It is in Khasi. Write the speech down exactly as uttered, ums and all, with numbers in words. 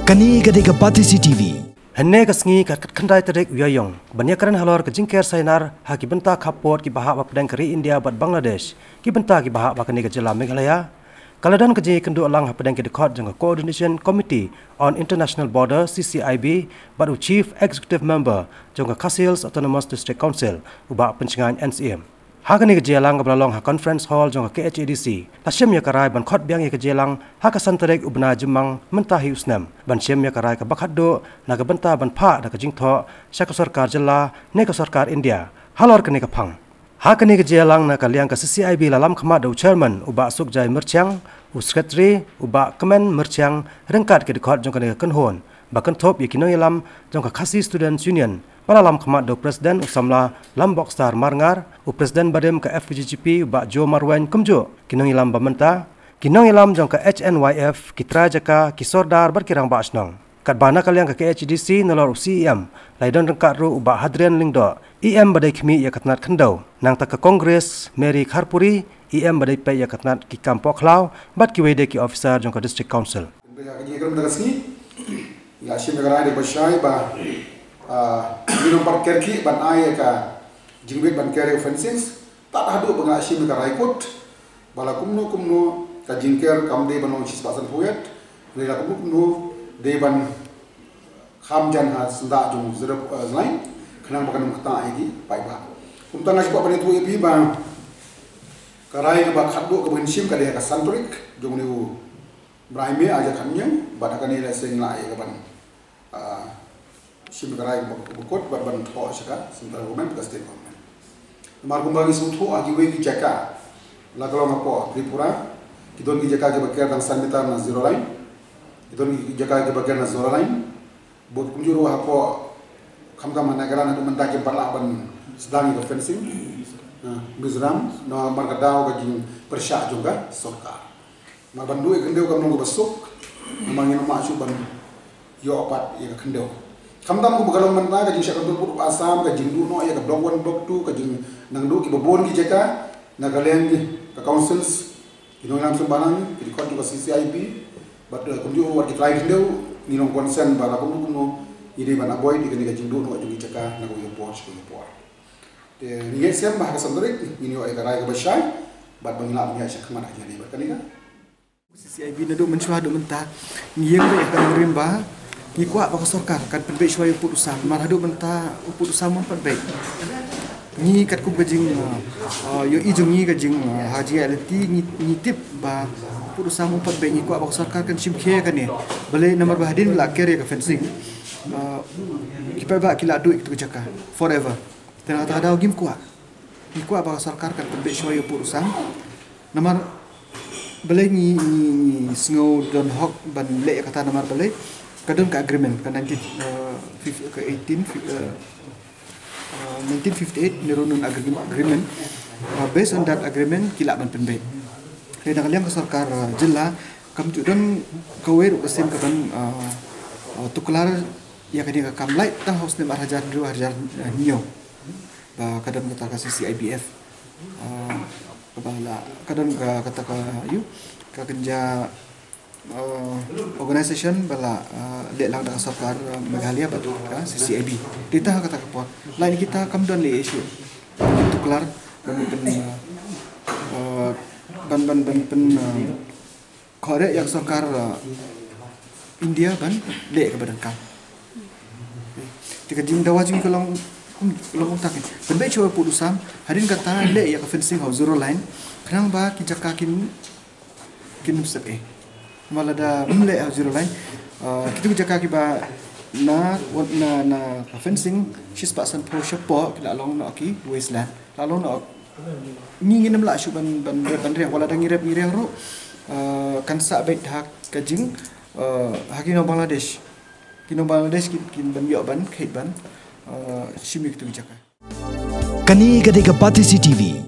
Kane ka dei ka Batesi T V. Hynne ka sngi ka khatkhyndai tarik u Ïaïong ban ïakren halor ka jingker sainar ha ki bynta khappud kiba hap hapdeng ka ri India bad Bangladesh, ki bynta kiba hap ha kane ka jylla Meghalaya. Ka la don ka jingïakynduh lang hapdeng ki dkhot jong ka Coordination Committee on International Border, C C I B, bad u Chief Executive Member jong ka Khasi Hills Autonomous District Council, u Bah Pynshngaiñ N C M. Ha kane ka jingïalang kaba la long ha Conference Hall jong ka K H A D C, la shim ïa ka rai ban khot biang ïa ka jingïalang ha ka san tarik u bnai Jymmang mynta hi u snem, ban shim ïa ka rai kaba khatduh na ka bynta ban phah da ka jingthoh sha ka sorkar jylla ne ka sorkar India halor kane ka phang. Ha kane ka jingïalang na ka liang ka C C I B la lam khmat da u Chairman u Bah Sukjai Myrchiang, u Secretary u Bah Kmen Myrchiang, ryngkat ki dkhot jong kane ka kynhun ba kynthup ïa ki nongïalam jong ka Khasi Students Union, ba la lam khmat da u President u samla Lambokstar Marngar, u President barim ka F K J G P u Bah Joe Marwein, kumjuh ki nongïalam ba mynta, ki nongïalam jong ka H N Y F, ki trai jaka, ki sordar bad ki rangbah shnong. Katba na ka liang ka K H A D C nalor u C E M la ïadon ryngkat ruh u Bah Hadrian Lyngdoh, E M ba dei khmih ïa ka tnat khyndew, nangta ka Congress Mary Kharpuri, E M ba dei peit ïa ka tnat ki kam pohkhlaw bad kiwei de ki officer jong ka District Council. Ka jingïakren mynta ka sngi, nga shim ïa ka rai da kaba shai ba, ah, ngi nang pat ker khih ban ai ïa ka jingwit ban ker ïa ka fencing, tad haduh ba nga shim ïa ka rai kut ba la kumno kumno ka jingker kam dei ban long shispah sanphew wet, lei la kumno kumno dei ban kham jan ha syndah jong zero, eh, line, khnang ba kan ym ktah ïa ki paidbah. Kumta nga shu kwah ban ïathuh ïa phi ba ka rai kaba khatduh kaba ngin shim ka dei ha ka san tarik jong une u bnai May ar hajar khathynñiew, bad ha kane la seng la ïa ka ban, ah, shim ka rai ba, ba kut bad ban thoh sha ka central government, ka state government. Namar kumba ngi sngewthuh ha kiwei ki jaka, la ka long hapoh Tripura, ki don ki jaka kiba ker tang san meter na zero line, ki don ki jaka kiba ker na zero line, bad kumjuh ruh hapoh, khamtam ha Nagaland haduh mynta kim pat lah ban sdang ïa ka fencing. Ha Mizoram, namar ka daw ka jingpyrshah jong ka sorkar. Namar ban duh ïa ka khyndew kam long kaba suk, namar ngin ym lah shuh ban ïoh pat ïa ka khyndew. Khamtam kumba ka long mynta ka jingshah control pud u Assam, ka jingduh noh ïa ka block one, block two, ka jingnang duh kiba bun ki jaka na ka liang ki, ka councils, ki nongïalam seng balang, ki dkhot jong ka C C I B, bad, eh, kumjuh wat ki trai khyndew, ngi long concern ba la kumno kumno ngi dei ban avoid ïa kane ka jingduh noh jong ki jaka na kawei ka por sha kawei ka por. Te ngi ngeit skhem ba ha ka san tarik ngin ïoh ïa ka rai kaba shai bad ba ngin lah ban ïaid shakhmat ha kane bad kane ka C C I B. Naduh mynshuwa haduh mynta ngi ïeng beit ha ka nongrim ba ngi kwah ba ka sorkar kan pynbeit shuwa ïa u pud u sam, namar haduh mynta u pud u sam um pat beit. Ngi katkum ka jing, uh, uh, ïohi jong ngi ka jing, uh, ha jingïaid lynti ngi, ngi tip ba u pud u sam um pat beit, ngi kwah ba ka sorkar kan shim khia ïa kane. Balei? Namar ba hadien ba la ker ïa ka fencing, uh, ki paidbah ki la duh ïa kito ki jaka forever. Te na kata ka daw ngim kwah. Ngi kwah ba ka sorkar kan pynbeit shuwa ïa u pud u sam. Namar balei ngi, ngi, ngi sngew don hok ban leh ïa kata, namar balei? Ka don ka agreement ka nineteen, uh, fif-, ka eighteen, fif-, uh, uh, nineteen fifty-eight Nehru Noon Agreement, Agreement. Uh, based on that agreement ki lah ban pynbeit. Te na ka liang ka sorkar, uh, jylla kam ju don kawei ruh ka sien ka ban, uh, uh, tuklar ïa kane ka kam, lait tang ha u snem ar hajar hynriew, ar hajar hynñiew. Ba ka don kata ka C C I B F. Ah, kaba la, ka don ka, kata ka, ïa, ka kynja, ah, organisation ba la, ah, leh lang da ka sorkar, ah, Meghalaya bad ka C C I B. Te ha kata ka por, lait na kita kam don leh issue. Tuklar ban pyn, ah, ban, ban, ban pyn, ah, khohriat ïa ka sorkar, uh, India ban leh kaba donkam. Te ka jingdawa jong ngi ka long, ka long kumta, pynbeit shuwa ïa u pud u sam, hadien kata leh ïa ka fencing ha u zero line, khnang ba ki jaka kin, kin ym sep ei. Namar lada ym leh ha u zero line, uh, kito ki jaka kiba na, na, na ka fencing shispah sanphew shapoh ki la long noh ki wasteland. La long noh, ngi ngin ym lah shuh ban, ban, ban riang, wat la da ngi rep ngi riang ruh, eh, kan sah beit ha ka jing, eh, ha ki nong Bangladesh. Ki nong Bangladesh kin, kin ban ïoh ban kheit ban, eh, shim ïa kito ki jaka. Kane ka dei ka Batesi T V.